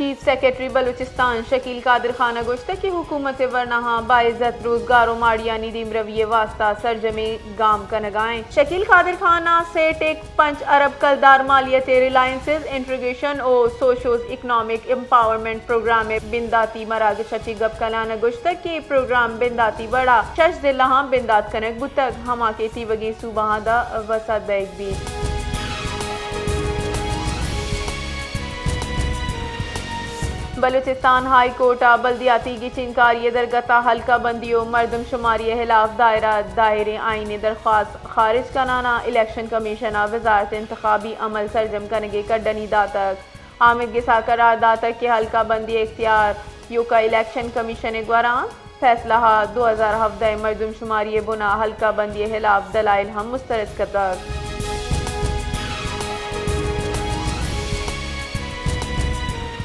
Chief secretary Balochistan شکیل قادر خان ءَ گوشتگ کہ حکومت ورناہاں باعزت روزگار ءُ ماڑیانی دیمروی ءِ واستہ سرجمیں گام کنگ ءَ اِنت۔ شکیل قادر خان ءَ سے ٹک پنچ ارب کلدار مالیت ءِ ریلائنسز انٹیگریشن ءُ سوشوز اکنامک امپاورمنٹ پروگرام ءِ بنداتی مراگش ءَ چہ گپ کنان ءَ گوشتگ کہ اے پروگرام بنداتی وڑ ءَ شش ضلعاں بندات کنگ بوتگ، ہما کہ تیوگیں صوبہاں داں وسعت دئیگ بیت۔ بلوچستان ہائی کورٹ ءَ بلدیاتی گچینکاری ءِ درگت ءَ حلقہ بندی ءُ مردم شماری ءِ ہلاف دائرہ دائریں آئینی درخواست خارج کنان ءَ الیکشن کمیشن ءَ وزارت انتخابی عمل سرجم کنگ ءِ کڈنی داتگ۔ آمید گس ءَ قرار داتگ کہ حلقہ بندی ءِ اختیار ایوک ءَ الیکشن کمیشن ءِ گورا اَنت۔ فیصلہ ءَ دو ہزار ہبدہ ءِ مردم شماری ءِ بنا حلقہ بندی ءِ ہلاف دلائل ہم مسترد کتگ۔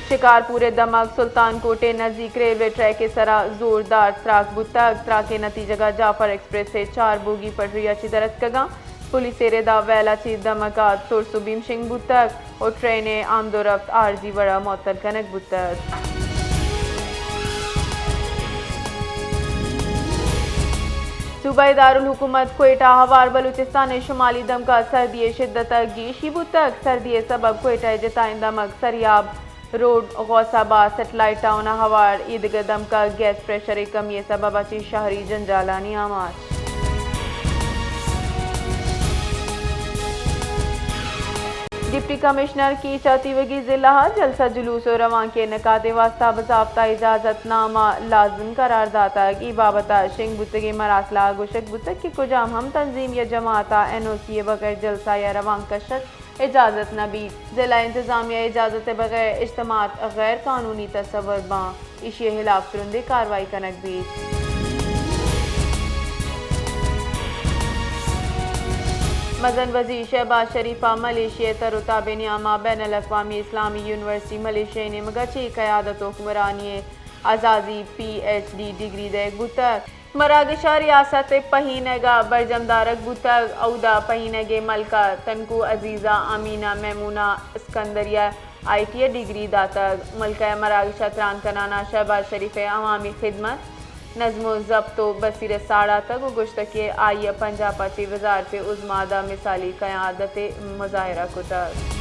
شکارپور ءِ دمگ سلطان کوٹ ءِ نزیک ریلوے ٹریک ءِ سرا زوردار تراک بوتگ۔ تراک ءِ نتیجگ ءَ جعفر ایکسپریس ءِ چار بوگی پٹری ءَ چہ در اتکگ اَنت۔ پولیس ءِ رد ءَ ویل ءَ چہ دمگ ءَ ترس ءُ بیم شنگ بوتگ ءُ ٹرین ءِ آمد ءُ رفت عارضی وڑ ءَ معطل کنگ بوتگ۔ صوبہ ءِ دارالحکومت کوئٹہ ءَ ہوار بلوچستان ءِ شمالی دمگ ءَ سردی ءِ شدت ءَ گیشی بوتگ۔ سردی ءِ سبب کوئٹہ ءِ جتائیں دمگ سریاب روڈ، غوث آباد، سیٹلائٹ ٹاؤن ءَ ہوار ایدگہ دمگ ءَ گیس پریشر ءِ کمی ءِ سبب ءَ چہ شہری جنجالانی آماچ۔ ڈپٹی کمشنر کیچ ءَ تیوگی ضلع ءَ جلسہ جلوس ءُ روانک ءِ انعقاد ءِ واستہ بزاپتہ اجازت نامہ لازم قرار داتگ۔ اے بابت ءَ شنگ بوتگیں مراسلہ ءَ گوشگ بوتگ کہ کجام ہم تنظیم یا جماعت ءَ این او سی ءِ بغیر جلسہ یا روانک کشگ اجازت نہ بیت۔ ضلع انتظامیہ ءِ اجازت ءِ بغیر اجتماعات غیر قانونی تصور باں، ایشی ءِ ہلاف ترندیں کاروائی کنگ بیت۔ مزن وزیر شہباز شریف ءَ ملائیشیا ءِ تر ءُ تاب ءِ نیام ءَ بین الاقوامی اسلامی یونیورسٹی ملائیشیا ءِ نیمگ ءَ چہ قیادت ءُ حکمرانی ءِ اعزازی پی ایچ ڈی ڈگری دئیگ بوتگ۔ مراگش ءَ ریاست ءِ پہینگ ءَ برجم دارگ بوتگ۔ اودا پہینگ ءِ ملکہ تنکو عزیزہ، آمینہ میمونہ، اسکندریہ آئی ٹی ءَ ڈگری داتگ۔ ملکہ ءِ مراگش ءَ تران کنان ءَ شہباز شریف ءِ عوامی خدمت، نظم ءُ ضبط ءُ بصیرت ساڑاتگ ءُ گوشتگ کہ آئی ءَ پنجاب ءَ چہ وزارت عظمی ءَ مثالی قیادت ءِ مظاہرہ کتگ۔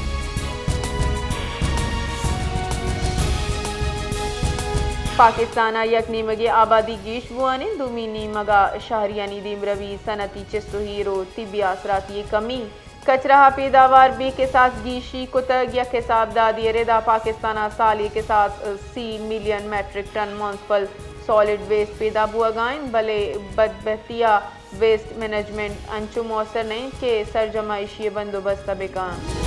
پاکستان ءَ یک نیمگے آبادی گیش بوان اِنت، دومی نیمگ ءَ شہریانی دیمروی، صنعتی چست ءُ ایر ءُ طبی آسراتی ءِ کمی، کچرہ ءِ پیداوار بے کساس گیشی کتگ۔ یک حساب دادی ءِ رد ءَ پاکستان ءَ سال ءِ کساس سی million metric ton municipal solid waste پیدا بوگ ءَ اِنت، بلے بدبہتی ءَ ویسٹ مینجمنٹ انچو موثر نہ اِنت کہ سرجم ءَ ایشی ءِ بندوبست ءَ بہ کنت۔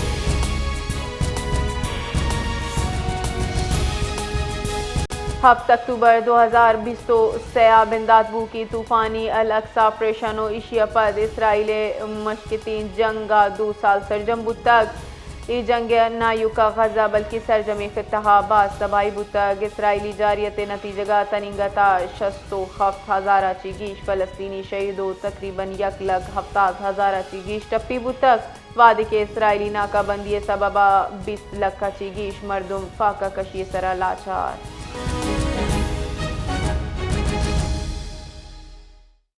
ہپت اکتوبر دو ہزار بیست ءُ سئے ءَ بندات بوھوکیں طوفانی الاقصی آپریشن ءُ ایشی ءَ پد اسرائیل ءِ مشکتیں جنگ ءَ دو سال سرجم بوتگ۔ اے جنگ ءَ نہ ایوک ءَ غزہ بلکیں سرجمیں خطہ ءَ باز تباہی بوتگ۔ اسرائیلی جارحیت ءِ نتیجگ ءَ تنیگت ءَ شست ءُ ہفت ہزار ءَ چہ گیش فلسطینی شہید ءُ تقریباً یک لکھ ہفتاد ہزار ءَ چہ گیش ٹپی بوتگ، وہدے کہ اسرائیلی ناکہ بندی ءِ سبب ءَ بیست لکھ ءَ چہ گیش مردم فاقہ کشی ءِ سرا لاچار۔